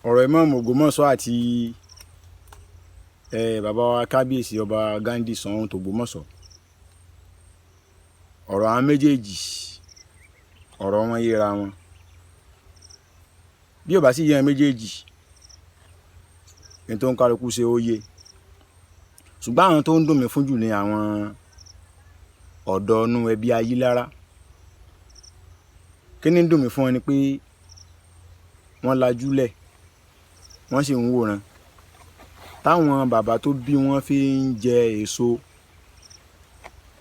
Ọ̀rọ̀ Ìmáàmù Ògbómọ̀ṣọ́ àti bàbá wa kábíyèsí ọba Ghandi Ṣọ̀ún tògbómọ̀ṣọ́, ọ̀rọ̀ àwọn méjèèjì, ọ̀rọ̀ wọn yéra wọn. Bí ó bá sì yé àwọn méjèèjì, ní tó ń kálukú ṣe ó yé. Ṣùgbọ́n àwọn tó ń dùn mí fún jù ni àwọn ọ̀dọ́ inú ẹbí Ayílára. Kí ni ń dùn mí fún wọn ni pé wọ́n lajúlẹ̀, wọ́n sì ń wòran táwọn bàbá tó bí wọn fi ń jẹ èso.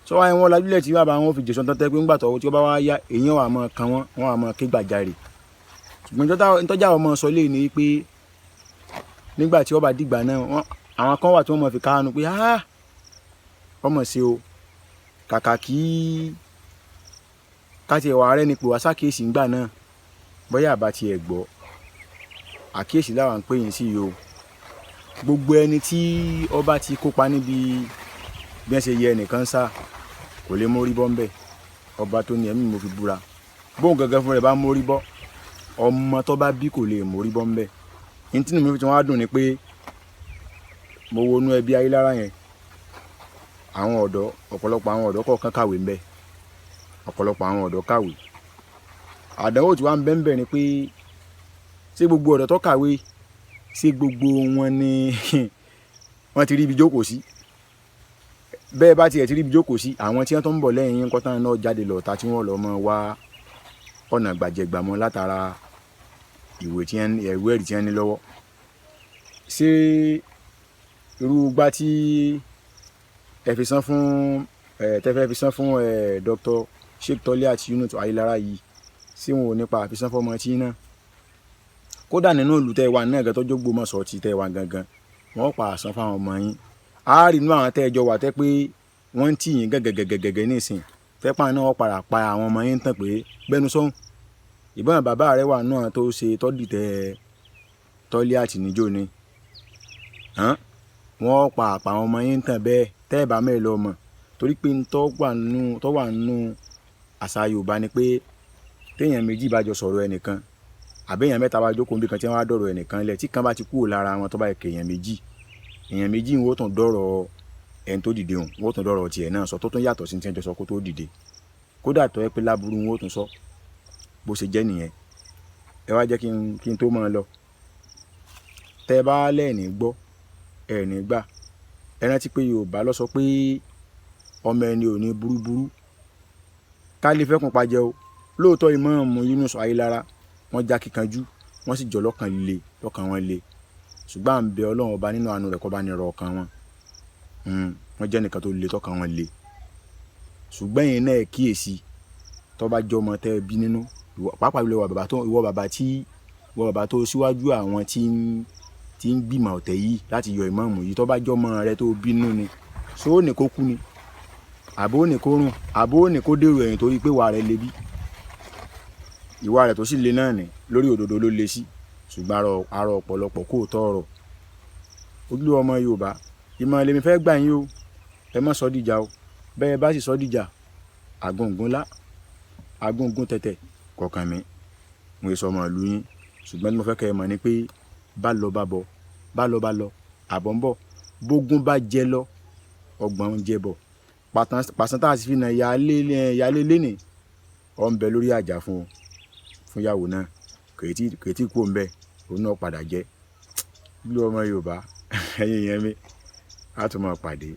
Sọ wáyé wọn lajúlẹ̀ tí bàbá wọn fi jèso tán, tẹ́ pé ńgbà tó tí ó bá wá yá, èèyàn wà máa kan wọ́n, wọ́n wà máa ké gbàjarè. Ṣùgbọ́n ntọ́jà ọmọ sọ lé ní pé nígbà tí ó bá dìgbà náà, àwọn kan wà tí wọ́n máa fi káàánú pé ah, ọmọ ṣe o, kàkà kí ká tiẹ̀ wà rẹ́ ni pé wá sákèésì ńgbà náà, bóyá àbá tiẹ̀ gbọ́ àkíyèsí làwọn ń pè yín sí yìí o. Gbogbo ẹni tí ọba ti kópa níbi bí wọ́n ṣe yẹ ẹnìkan sá kò lè mórí bọ́ ńbẹ̀. Ọba tó ní ẹ̀mí mo fi búra, bóun gangan fún rẹ̀ bá mórí bọ́, ọmọ tó bá bí kò lè mórí bọ́ ńbẹ̀. Ní tí mi fi wọ́n á dùn ni pé mo wo inú ẹbí Ayílára yẹn, àwọn ọ̀dọ́, ọ̀pọ̀lọpọ̀ àwọn ọ̀dọ́ kọ̀ọ̀kan kàwé ńbẹ̀, ọ̀pọ̀lọpọ̀ àwọn ọ̀dọ́ kàwé. Àdánwò tí wàá ń bẹ ńbẹ̀ ni pé ṣé gbogbo ọ̀dọ́ tó kàwé, ṣé gbogbo wọn ni wọ́n ti rí ibi jókòó sí? Bẹ́ẹ̀ bá tiẹ̀ ti rí ibi jókòó sí, àwọn tí wọ́n tó ń bọ̀ lẹ́yìn yín kọ́tà náà jáde lọ́ta tí wọ́n lọ mọ́ wá ọ̀nà gbàjẹgbàmọ́ látara ìwé tí wọ́n, ìwé ẹ̀rí tí wọ́n ní lọ́wọ́. Ṣé irú gbá tí ẹ fi san fún ẹ, tẹ́ fẹ́ fi san fún ẹ Dr. Sheikh Toliat Yunus Ayílára yìí, ṣé wọn ò nípa àfisán fọmọ tí náà? Kódà nínú ìlú tẹ́ wà náà gan, tó jÓgbómọ̀ṣọ́ tí tẹ́ wà gangan, wọ́n pa àsan fáwọn ọmọ yín. A rí inú àwọn tẹ́ ẹ jọ wà tẹ́ pé wọ́n ń tì yín gẹ́gẹ́gẹ́gẹ́gẹ́ nísìn, tẹ́pà náà wọ́n padà pa àwọn ọmọ yín tán pé gbẹ́nu sọ́hùn. Ìbọn bàbá rẹ wà náà tó ṣe tọ́dìtẹ̀ Toliat níjó ni wọ́n pa àpà àwọn ọmọ yín tàn bẹ́ẹ̀ tẹ́ ẹ̀ bá mẹ́rin lọ mọ̀, torí pé ń tọ́ wà nínú àṣà Yorùbá ni pé téèyàn méjì bá jọ sọ̀rọ̀ ẹnìkan, àbí èèyàn mẹ́ta bá jókòó níbi kan tí wọ́n á dọ̀rọ̀ ẹnìkan lẹ̀, tí kan bá ti kúrò lára wọn, tó bá yẹ kí èèyàn méjì ń wọ́n tún dọ̀rọ̀ ẹni tó dìde òun, wọ́n tún dọ̀rọ̀ tiẹ̀ náà sọ tó tún yàtọ̀ sí ti ẹjọ́ sọ kó tó dìde. Kódà tó yẹ pé láburú wọn ó tún sọ. Bó ṣe jẹ́ nìyẹn. Ẹ wá jẹ́ kí n tó máa lọ. Tẹ́ ẹ bá lẹ́ẹ̀ní gbọ́, ẹ ní gbà. Ẹ rántí pé Yorùbá ló sọ pé ọmọ ẹni ò ní burúburú ká lè fẹ́kùn pajẹ o. Lóòótọ́ Ìmáàmù Yunus Ayílára wọ́n já kíkanjú, wọ́n sì jọ lọ́kàn le, lọ́kàn wọn le. Ṣùgbọ́n à ń bẹ Ọlọ́run ọba nínú àánú rẹ̀ kó bá ní rọ ọkàn wọn. Wọ́n jẹ́ ẹnìkan tó le, tọkàn wọn le. Ṣùgbọ́n ẹ̀yin náà kíyèsí, tó bá jẹ́ ọmọ tẹ́ ẹ bí nínú, pàápàá jùlọ ìwọ bàbá tó síwájú àwọn tí ń gbìmọ̀ ọ̀tẹ̀ yìí láti yọ ìmáàmù yìí, tó bá jẹ́ ọmọ rẹ tó bí nínú ni, ṣó ní kó kú ni, àbó ní kó rùn, àbó ní kó dèrò ẹ̀yìn torí pé ìwà rẹ̀ le bí? Ìwà rẹ̀ tó sì le náà ní lórí òdodo ló le sí, ṣùgbọ́n arọ ọ̀pọ̀lọpọ̀ kò tọ́ ọ̀rọ̀. Ojúlówó ọmọ Yorùbá, ìmọ̀ lèmi fẹ́ gbà yín o, ẹ má sọ dìjà o. Bẹ́ẹ̀ bá sì sọ dìjà, àgùngùn lá, àgùngùn tẹ̀tẹ̀ kọ̀ọ̀kan mi, mo sọ ọmọ ìlú yín. Ṣùgbọ́n tí mo fẹ́ kẹ́ ẹ mọ̀ ni pé bá lọ bá bọ̀, bá lọ bá lọ, àbọ̀ ń bọ̀, bógún bá jẹ lọ, ọgbọ̀n ń jẹ bọ̀. Pàṣán tá a sì fi nà ìyáálé lénìí, ọ ń bẹ lórí àjà fún ìyàwó náà, kò tí kú òun bẹ́ẹ̀, òun náà padà jẹ́. Ojúlówó ọmọ Yorùbá, ẹ̀yin èèyàn mi, a tún máa pàdé.